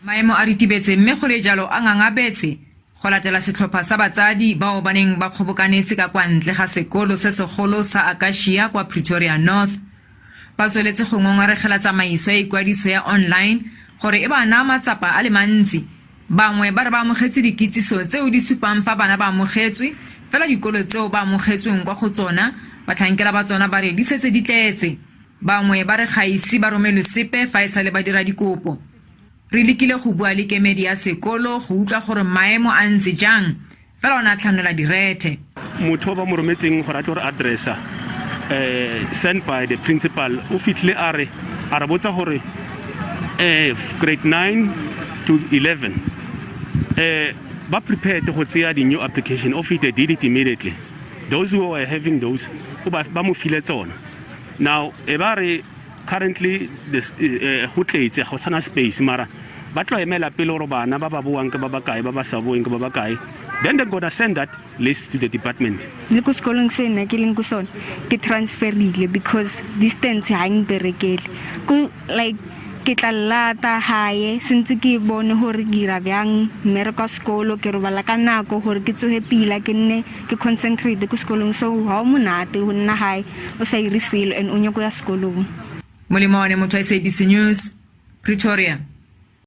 Maemo a ritibetse mme go le jalo a ngangabetse go latela setlhopha sa batsadi bao ba neng ba kgobokanetse ka kwa ntle ga sekolo se segolo sa Akasia kwa Pretoria North. Ba tsweletse go ngongoregela tsamaiso ya ikwadiso ya online gore e ba naa matsapa a le mantsi. Bangwe ba re ba amogetse dikitsiso tseo di supang fa bana ba amogetswe, fela dikolo tseo ba amogetsweng kwa go tsona, batlhankela ba tsona ba re di setse di tletse. Bangwe ba re ga ise ba romelwe sepe fa e sale ba dira dikopo. Re lekile go bua le kemedi ya sekolo go utlwa gore maemo a ntse jang, fela o ne a tlhanola direthe. Motho o ba mo rometseng gore a tlo re addressa, sent by the principal, o fitlhile a re, a re botsa gore grade 9 to 11 ba prepared go tseya di new application, of it they did it immediately. Those who were having those, o ba, ba mo file tsona. Now e ba re currently this, go tletse, ga go sana space, mara ba tlo emela pele gore bana ba ba boang ke ba ba kae, ba ba sa boeng ke ba ba kae, then they gonna send that list to the department. Le ko sekolong se nna ke leng ko sone, ke transferile because distance ga e mperekele. Ko like ke tla lata hae, sentse ke bone gore ke dira bjang mmereko wa sekolo, ke robala ka nako gore ke tsoge pila, ke nne ke concentrate ko sekolong. So ga o monate go nna gae o sa ire selo and o nyako ya sekolong. Molemo one motho, SABC News, Pretoria.